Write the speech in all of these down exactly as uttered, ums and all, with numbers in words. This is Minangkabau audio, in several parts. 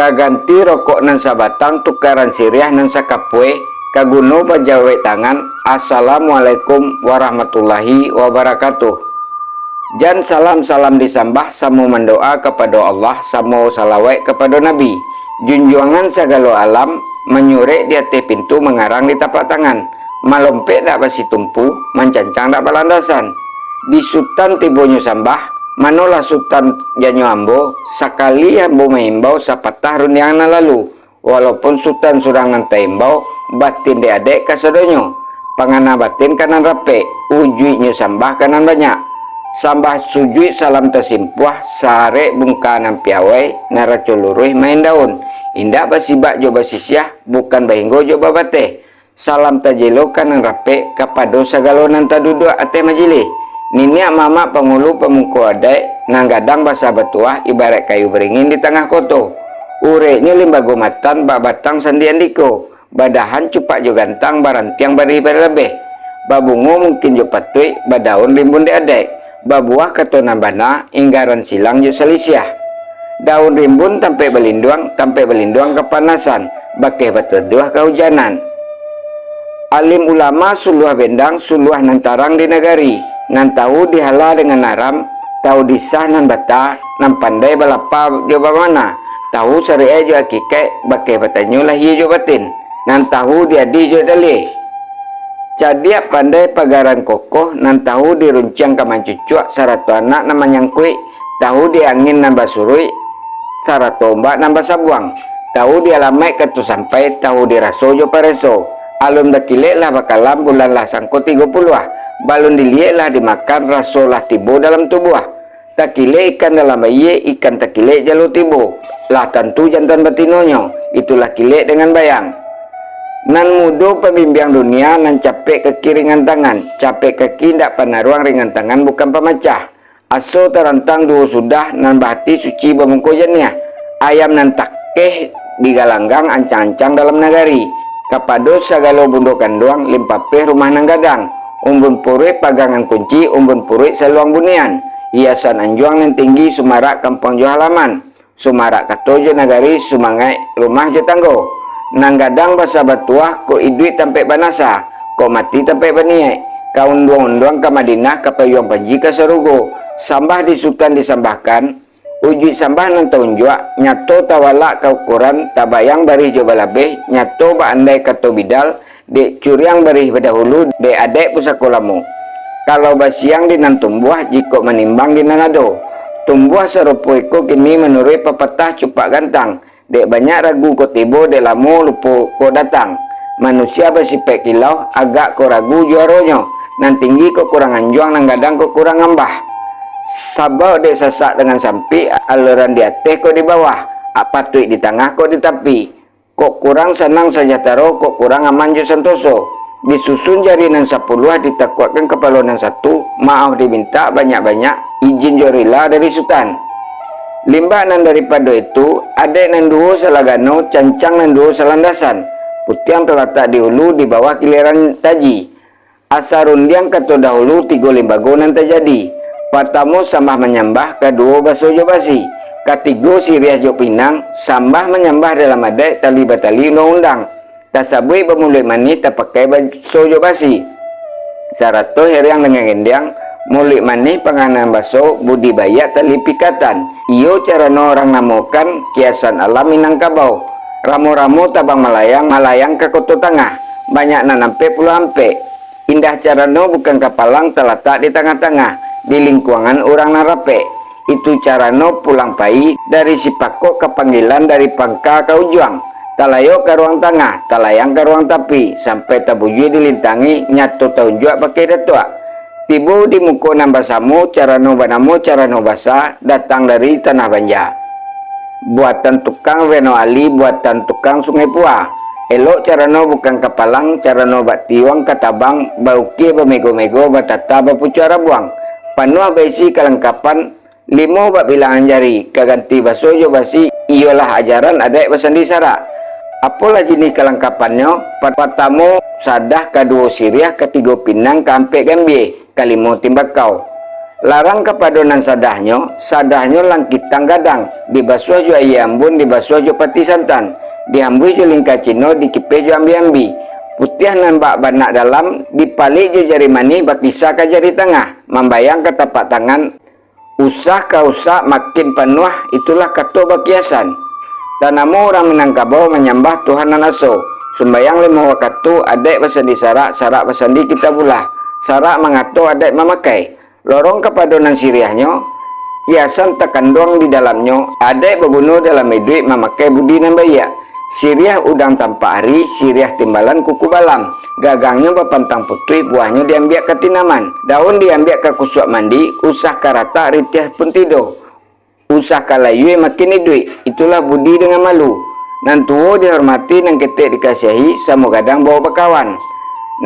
Ka ganti rokok nan sabatang, tukaran siriah nan sakapue, ka guno bajawek tangan. Assalamualaikum warahmatullahi wabarakatuh. Jan salam-salam disambah, samo mandoa kapado Allah, samo salawek kapado Nabi. Junjuangan sagalo alam, manyurek di ateh pintu, mangarang di tapak tangan. Malompek dak basitumpu, mancancang dak balandasan. Di Sutan tibonyo sambah, manolah Sutan janyo ambo, sakali ambo maimbau, sapatah rundiang nan lalu. Walaupun Sutan surang nan taimbau, batin dek adaik kasadonyo. Pangana batin ka nan rapek, ujuiknyo sambah ka nan banyak. Sambah sujuik salam tasimpuah, sarek bungka nan piawai, naraco luruih main daun. Indak basibak jo basisiah, bukan bahinggo jo babateh. Salam tajelo ka nan rapek, kapado sagalo nan taduduak ateh majilih. Niniak mamak pangulu pamungko adaik, nan gadang basa batuah, ibaraik kayu baringin di tangah koto. Ureknyo limbago matan, babatang sandi andiko, badahan cupak jo gantang, barantiang barih barabeh, babungo mungkin jo patuik, badaun rimbun dek adaik, babuah kato nan bana, inggaran silang jo salisiah. Daun rimbun tampek balinduang, tampek balinduang kapanasan, bakeh bataduah kahujanan. Alim ulama suluah bendang, suluah nan tarang di nagari, nan tahu dihala dengan haram, tahu disah nan bata, nan pandai balapa jo bamana, tahu syariat jo hakikaik, bakeh batanyo lahia jo batin, nan tahu di adih jo daliah. Cadiak pandai pagaran kokoh, nan tahu dirunciang ka mancucuak, sarato anak nan manyangkuik, tahu di angin nan basuruik, sarato ombak nan basabuang, tahu di alamaik kato sampai, tahu diraso jo pareso. Alun bakilek lah bakalam, bulan lah sangko tigo puluah, balun diliek lah dimakan, raso lah tibo dalam tubuah. Takilek ikan dalam ayie, ikan takilek jalo tibo, lah tantu jantan batinonyo, itulah kilek dengan bayang. Nan mudo pambimbiang dunia, nan capek kaki ringan tangan, capek kaki indak panaruang, ringan tangan bukan pamacah. Aso tarantang duo sudah, nan bahati suci bamungko janiah. Ayam nan takeh digalanggang, ancang-ancang dalam nagari. Kapado sagalo bundo kanduang, limpapeh rumah nan gadang. Umbun puruik pagangan kunci, umbun puruik saluang bunian. Hiasan anjuang nan tinggi, sumarak kampuang jo halaman. Sumarak kato jo nagari, sumangaik rumah jo tanggo. Nan gadang basa batuah, kok iduik tampek banasa, kok mati tampek baniaik. Ka unduang-unduang ka Madinah, ka payuang panji ka sarugo. Sambah di Sutan disambahkan, ujuik sambah nan taunjuak, nyato tawalak ka ukuran, tabayang barih jo balabeh, nyato baandai kato bidal, dek curiang barih badahulu, dek adaik pusako lamo. Kalau basiang di nan tumbuah, jikok manimbang di nan ado. Tumbuah sarupo iko kini manuruik papatah cupak gantang, dek banyak ragu kok tibo, dek lamo lupo kok datang. Manusia basipaik kilau, agak kok ragu juaronyo, nan tinggi kok kurang anjuang, nan gadang kok kurang ambah. Sabab dek sasak dengan sampik, aluran di ateh kok di bawah, patuik di tangah kok di tapi. Kok kurang sanang sajahtaro, kok kurang aman jo santoso. Disusun jari nan sapuluah, ditakuakkan kapalo nan satu, maoh dimintak banyak-banyak, ijin jo rila dari Sutan. Limbak nan daripado itu, adaik nan duo salagano, cancang nan duo salandasan. Putiang talatak di ulu, di bawah kiliran taji. Asa rundiang kato dahulu, tigo limbago nan tajadi. Partamo sambah manyambah, kaduo baso jo basi, katigo siriah jo pinang, sambah manyambah dalam adaik, tali batali undang-undang. Tasabuik bamuluik manih, tapakai baso jo basi. Sarato heriang dengan gendiang, muluik manih panganan baso, budi baiak tali pikatan. Iyo carano urang namokan, kiasan alam Minangkabau. Ramo-ramo tabang malayang, malayang ka Koto Tangah. Banyak nan ampek puluah ampek. Indah carano bukan kapalang, talatak di tangah-tangah, di lingkuangan urang nan rapek. Itu carano pulang pai, dari sipakok ka panggilan, dari pangka ka ujuang, talayok ka ruang tangah, talayang ka ruang tapi, sampai tabujua dilintangi, nyato taunjuak bakeh datuak. Tibo di muko nan basamo, carano banamo carano basa, datang dari Tanah Banja. Buatan tukang Reno Ali, buatan tukang Sungai Pua. Elok carano bukan kapalang, carano bak tiuang ka tabang, baukia bamego-mego, batata bapucuak rabuang. Panuah baisi kalangkapan, limo bak bilangan jari, ka ganti baso jo basi, iyolah ajaran adaik basandi sarak. Apolah jinih kalangkapannyo? Pat-, partamo, sadah, kaduo siriah, katigo pinang, kaampek gambia, kalimo timbakau. Larang kapado nan sadahnyo, sadahnyo langkitang gadang, dibasuah jo aia ambun, dibasuah jo pati santan, dihambuih jo lingka cino, dikipeh jo ambi-ambi. Putiah nan bak banak dalam, dipalik jo jari manih, bakisa ka jari tangah, mambayang ka tapak tangan, usah ka usak makin panuah, itulah kato bakiasan. Tanamo urang Minangkabau manyambah Tuhan nan aso, sumbayang limo wakatu, adaik basandi sarak, sarak basandi Kitabullah, sarak mangato adaik mamakai. Lorong kapado nan siriahnyo, kiasan takanduang di dalamnyo, adaik baguno dalam iduik mamakai budi nan baiak. Siriah udang tampak ari, siriah timbalan kuku balam. Gagangnyo bapantang putuih, buahnyo diambiak ka tinaman. Daun diambiak ka kusuak mandi, usah ka ratak ritiah pun tido. Usah ka layua makin iduik, itulah budi dengan malu. Nan tuo dihormati, nan ketek dikasiahi, samo gadang bao bakawan.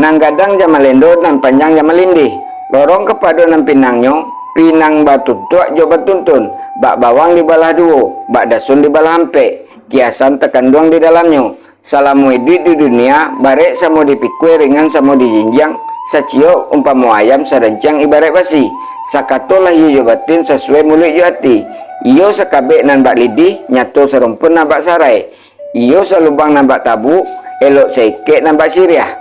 Nan gadang jan malendo, nan panjang jan malindih. Lorong kapado nan pinangnyo, pinang batuntuak jo batuntun, bak bawang dibalah duo, bak dasun dibalah ampek, kiasan takanduang di dalamnyo. Salamo iduik di dunia, barek samo dipikua, ringan samo dijinjiang, saciok umpamo ayam, saranciang ibarat basi, sakato lahia jo batin, sasuai muluik jo ati. Iyo sakabek nan bak lidih, nyato sarumpun nan bak sarai. Iyo salubang nan bak tabuk, elok saikek nan bak siriah.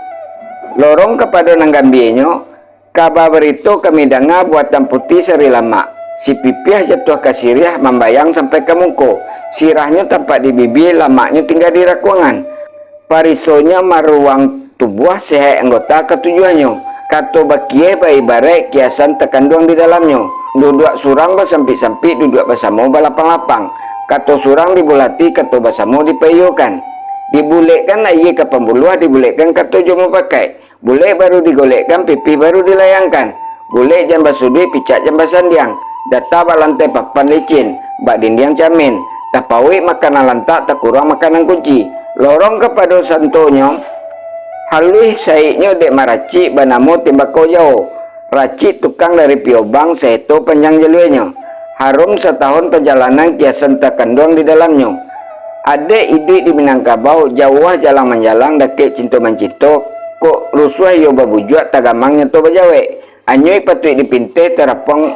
Lorong kapado nan gambianyo, kaba barito kami danga, buatan puti sari lamak. Sipipiah jatuah ka siriah, mambayang sampai ka muko. Sirahnyo tampak di bibia, lamaknyo tingga di rakuangan. Parisonyo maruang tubuah, sehat anggota katujuahnyo. Kato bakieh baibarat kiasan takanduang di dalamnyo. Duduak surang basampik-sampik, duduak basamo balapang-lapang. Kato surang dibulati, kato basamo dipaiyokan. Dibulekkan aia ka pambuluah, dibulekkan kato jo mupakaik. Bulek baru digolekkan, pipih baru dilayangkan. Gulek jan basuduik, picak jan basandiang. Data bak lantai papan licin, bak dindiang camin. Tapauik makanan lantak, takuruang makanan kunci. Lorong kapado santonyo, haluih saiknyo dek maracik, banamo timbakau jawo. Racik tukang dari Piobang, saeto panjang jaluanyo. Harum satahun pajalanan, kiasan takanduang di dalamnyo. Adaik iduik di Minangkabau, jauah jalang manjalang, dakek cinto mancinto, kok rusuah iyo babujuak, tagamang nyato bajawek. Anyuik patuik dipinteh, tarapuang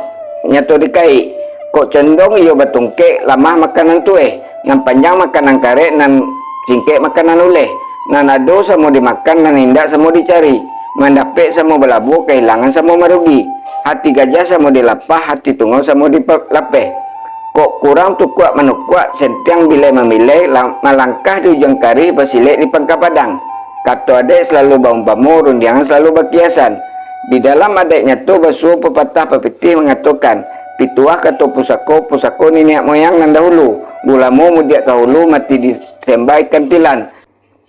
nyato dikaik. Kok condong iyo batungkek, lamah makanan tueh, nan panjang makanan karek, nan singkek makanan uleh. Nan ado samo dimakan, nan indak samo dicari. Mandapek samo balabua, kahilangan samo marugi. Hati gajah samo dilapah, hati tungau samo dilapeh. Kok kurang tukuak manukuak, sentiang bilai mamilai, la-, malangkah di ujuang karih, basilek di pangka padang. Kato adaik salalu baumpamo, rundiangan salalu bakiasan. Di dalam adaik nyato basuo, papatah papitih mangatokan, pituah kato pusako, pusako niniak moyang nan dahulu, gulamo mudiak ka hulu, mati di sembai kantilan,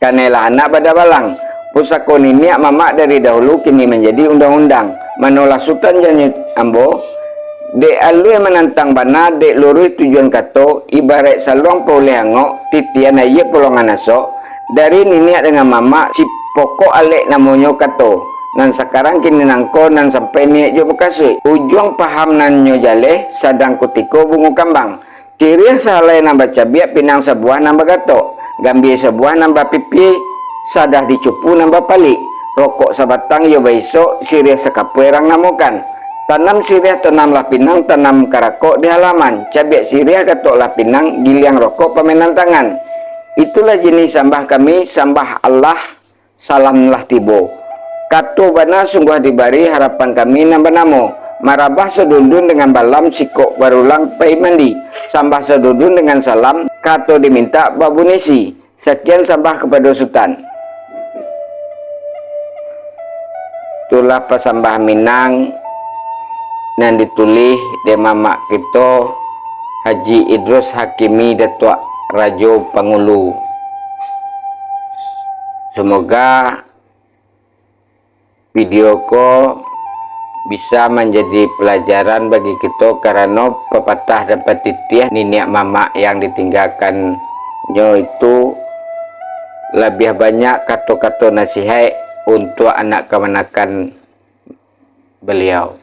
kanailah anak badabalang. Pusako niniak mamak dari dahulu, kini manjadi undang-undang. Manolah Sutan janji ambo, dek aluih manantang bana, dek luruih tujuan kato, ibaraik saluang pauleh angok, titian aia pulongan asok, dari niniak dengan mamak, sipokok alek namonyo kato, nan sakarang kini nangko, nan sampai niaik jo mukasuik. Ujuang paham nan nyo jaleh, sadang kutiko bungo kambang. Siriah sahalai nan bacabiak, pinang sabuah nan bagatok, gambia sabuah nan bapipia, sadah dicupu nan bapalik, rokok sabatang iyo baisok, siriah sakapua rang namokan. Tanam siriah, tanamlah pinang, tanam karakok di halaman, cabiak siriah, gatoklah pinang, giliang rokok pamainan tangan. Itulah jinih sambah kami, sambah Allah, salam lah tibo. Kato bana sungguah dibari, harapan kami nan banamo, marabah sadundun dengan balam, sikok barulang pai mandi, sambah sadundun dengan salam, kato dimintak babunyi si. Sakian sambah kapado Sutan. Itulah pasambah Minang nan ditulih dek mamak kito, Haji Idrus Hakimi, Datuak Rajo Pangulu. Semoga video ko bisa manjadi pelajaran bagi kito, karano papatah dan patitiah niniak mamak yang ditinggalkannyo itu labiah banyak kato-kato nasihat untuak anak kamanakan baliau.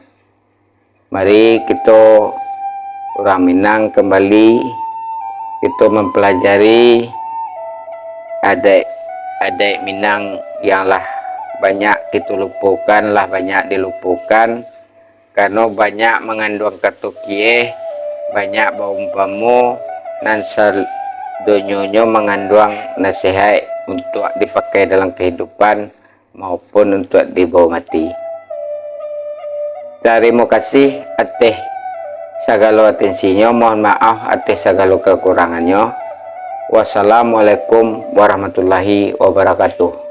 Mari kito urang Minang kembali, kito mempelajari adaik-adaik Minang yang lah banyak kito lupokan, lah banyak dilupokan. Karano banyak manganduang kato kieh, banyak baumpamo, nan sadonyonyo manganduang nasihaik untuak dipakai dalam kahidupan maupun untuak dibawa mati. Tarimo kasih ateh sagalo atensinyo, mohon maaf ateh sagalo kakurangannyo. Wassalamualaikum warahmatullahi wabarakatuh.